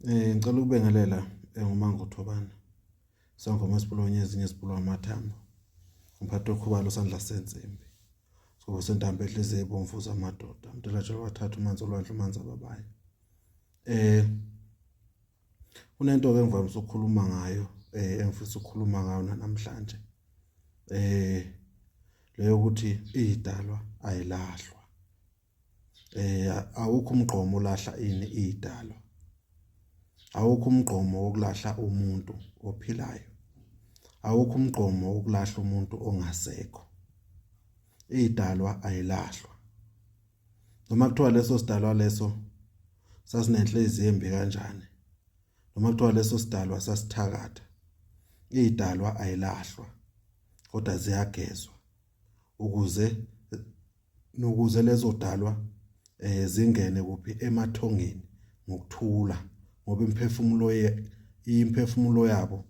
Ngicela ukubingelela nguMango Thobane. Sangoma esipulonye ezinye ezipulwa amathambo. Umphathi okhubalo sandla sensimbi. Sigobo sentambo enhliziyo ebomvu zamadoda. Mntelajela wathatha umanzi olwandle umanzi ababayo. Kunento ke engivamise ukukhuluma ngayo engifisa ukukhuluma ngayo namhlanje. Leyo ukuthi idalwa ayilahlwa. Awukho umgqomo olahla ini idalwa. Awukho umgqomo wokulahla umuntu ophilayo. Awukho umgqomo wokulahla umuntu ongasekho. Idalwa ayilahlwa. Noma kuthiwa leso sidalwa leso sasinenhliziyo embi kanjani, noma kuthiwa leso sidalwa sasithakatha, idalwa ayilahlwa kodwa ziyagezwa ukuze nokuze lezo dalwa zingene kuphi emathongeni ngokuthula ngoba imiphefumulo imphefumulo yabo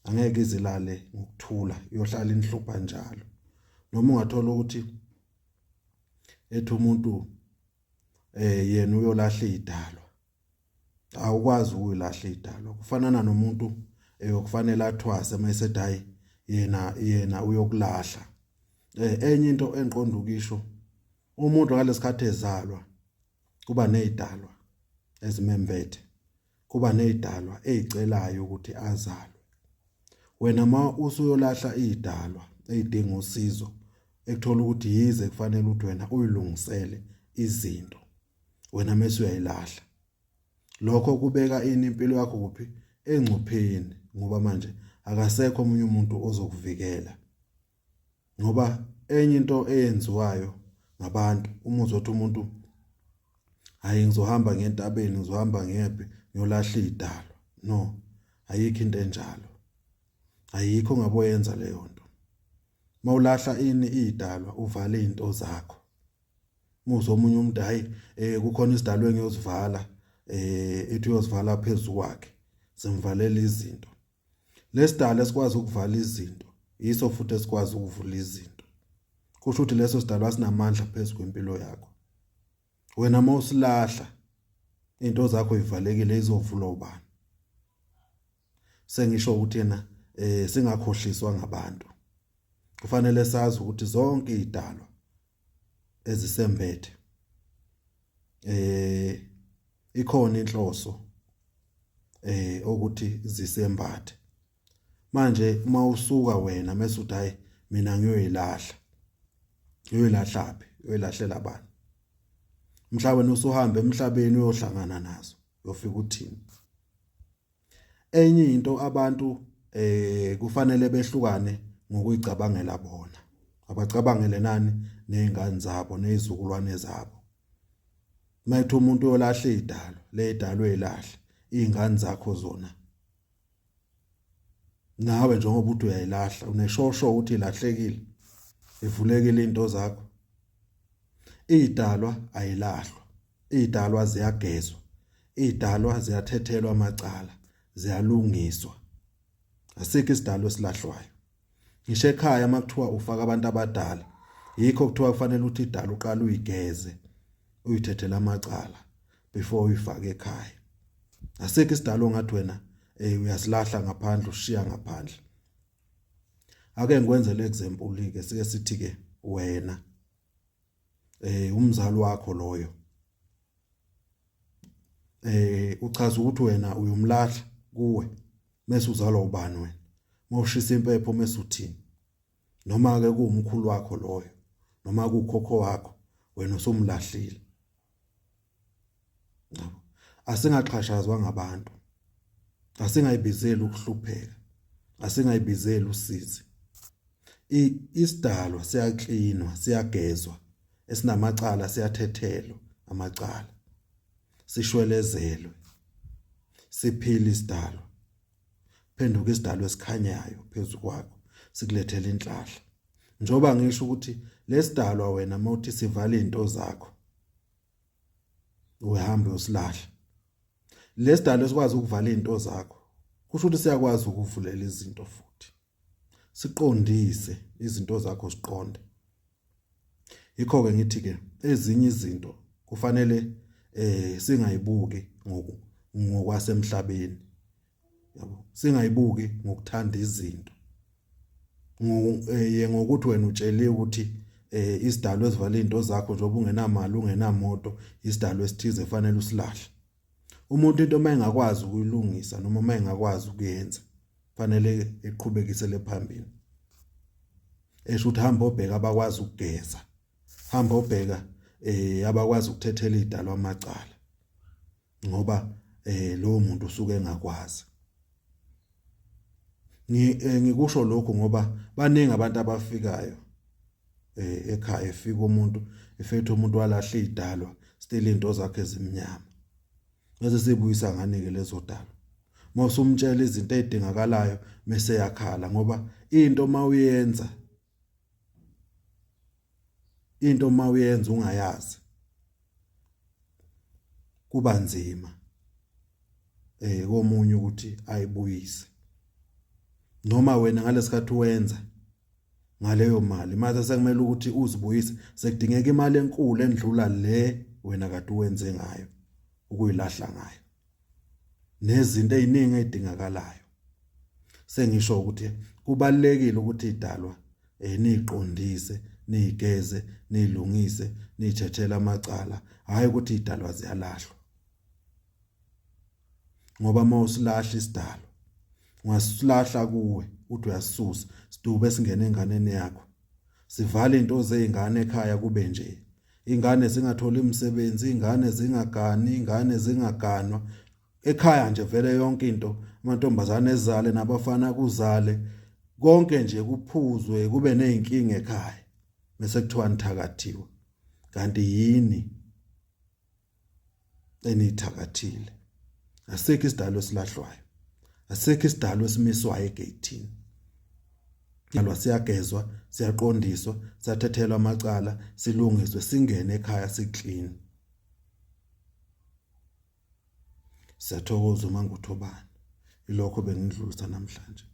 angeke izilale ngokuthula iyohlala inhlupha njalo. Noma ungathola ukuthi ethi umuntu yena uyolahla idalwa, awukwazi ukuyilahla idalwa. Kufanana nomuntu okufanele athwase mayesethi hayi yena uyokulahla. Enye into engiqonda ukisho, umuntu ngalesikhathi ezalwa kuba nezidalwa ezimembethe, kuba nezidalwa ezicelayo ukuthi azalwe. Wena ma usuyolahla idalwa ezidinga usizo, ekuthola ukuthi yize kufanele ukuthi wena uyilungisele izinto, wena mase uyayilahla. Lokho kubeka ini impilo yakho kuphi? Engcupheni, ngoba manje akasekho omunye umuntu ozokuvikela. Ngoba enye into eyenziwayo ngabantu, uma uzothi umuntu hayi ngizohamba ngentabeni, ngizohamba ngephi, ngiyolahla idalwa. No, ayikho into enjalo. Ayikho ongaboyenza leyo nto. Mawulahla ini idalwa, uvala izinto zakho. Muzwa omunye umuntu hayi kukhona isidalwa engiyozivala ethi uyozivala phezu kwakhe, simvalela izinto. Lesidalwa esikwazi ukuvala izinto yiso futhi esikwazi ukuvula izinto. Kusho ukuthi leso sidalwa sinamandla phezu kwempilo yakho. Wena mawusilahla into zakho ivalekile, izovulwa ubani? Sengisho ukuthi yena singakhohliswa ngabantu. Kufanele sazi ukuthi zonke izidalwa ezisembethe ikhona inhloso ukuthi zisembathe. Manje uma usuka wena mase uthi hayi mina ngiyoyilahla, uyoyilahlaphi? Uyoyilahlela bani? Mhla wena usuhamba emhlabeni uyohlangana nazo, uyofika uthini? Enye into abantu kufanele behlukane ngokuyicabangela bona. Abacabangele nani nezingane zabo nezizukulwane zabo. Mayethi umuntu uyolahla idalwa, le idalwa uyilahle, izingane zakho zona nawe njengoba uthi uyayilahla, uneshosho ukuthi ilahlekile, ivulekile into zakho. Idalwa ayilahlwa, idalwa ziyagezwa, idalwa ziyathethelwa amacala, ziyalungiswa. Asikho isidalwa esilahlwayo. Ngisho ekhaya uma kuthiwa ufaka abantu abadala, yikho kuthiwa kufanele ukuthi idalwa uqale uyigeze, uyithethele amacala before uyifake ekhaya. Asikho isidalwa ongathi wena uyasilahla ngaphandle, ushiya ngaphandle. Ake ngikwenzele example ke, sike sithi ke wena umzali wakho loyo uchaza ukuthi wena uyomlahla kuwe mase uzalwa ubani wena, mawushisa impepho mase uthini? Noma ke kuwumkhulu wakho loyo, noma kukhokho wakho, wena usumlahlile. Yabo, asingaxhashazwa ngabantu, asingayibizeli ukuhlupheka, asingayibizeli usizi. Isidalwa siyaklinwa, siyagezwa, esinamacala siyathethelwa amacala, sishwelezelwe, siphile isidalwa, phenduka isidalwa esikhanyayo phezu kwakho, sikulethele inhlahla. Njengoba ngisho ukuthi lesidalwa wena mawuthi sivala izinto zakho, uhambe usilahla. Lesidalwa esikwazi ukuvala izinto zakho, kusho ukuthi siyakwazi ukuvulela izinto futhi, siqondise izinto zakho siqonde. Yikho ke ngithi ke ezinye izinto kufanele singayibuki ngokwasemhlabeni yabo singayibuki ngokuthanda izinto eh, ngokuthi wena utsheliwe ukuthi eh isidalo esivala izinto zakho njengoba ungenamali ungenamoto isidalo esithize fanele usilahle umuntu into uma engakwazi ukuyilungisa noma uma engakwazi ukuyenza fanele eqhubekisele phambili esho ukuthi hamba obheka abakwazi ukugeza hamba obheka eh abakwazi ukuthethela idalwa amacala ngoba eh lowo muntu usuke engakwazi eh, ngikusho lokhu ngoba baningi abantu abafikayo eh ekhaya efika umuntu efethu umuntu walahla idalwa still into zakhe ezimnyama bese sibuyisa ngani ke lezo dalwa uma usumtshela izinto ezidingakalayo mese yakhala ngoba into mawuyenza into mawuyenza ungayazi kuba nzima eh komunye ukuthi ayibuyise noma wena ngalesikhathi wenza ngaleyo mali mase sekumele ukuthi uzibuyise sekudingeka imali enkulu endlula le wena kade uwenze ngayo ukuyilahla ngayo nezinto eziningi ezidingakalayo sengisho ukuthi kubalekile ukuthi idalwa eh niqondise nigeze nilungise nithethele amacala hayi ukuthi idalwa ziyalahlwa ngoba uma usilahla isidalwa ungasilahla kuwe uthi uyasisusa sidube singene enganeni yakho sivale into zezingane ekhaya kube nje ingane zingatholi imisebenzi ingane zingagani ingane zingaganwa ekhaya nje vele yonke into amantombazane ezale nabafana kuzale konke nje kuphuzwe kube nezinkinga ekhaya bese kuthiwa nithakathiwe kanti yini eniyithakathile asikho isidalo esilahlwayo asikho isidalo esimiswayo egeyithini Sidalwa siyagezwa siyaqondiswa siyathethelwa amacala silungiswe singene ekhaya siclean siyathokoza uma nguthobani ilokho bengidlulisa namhlanje.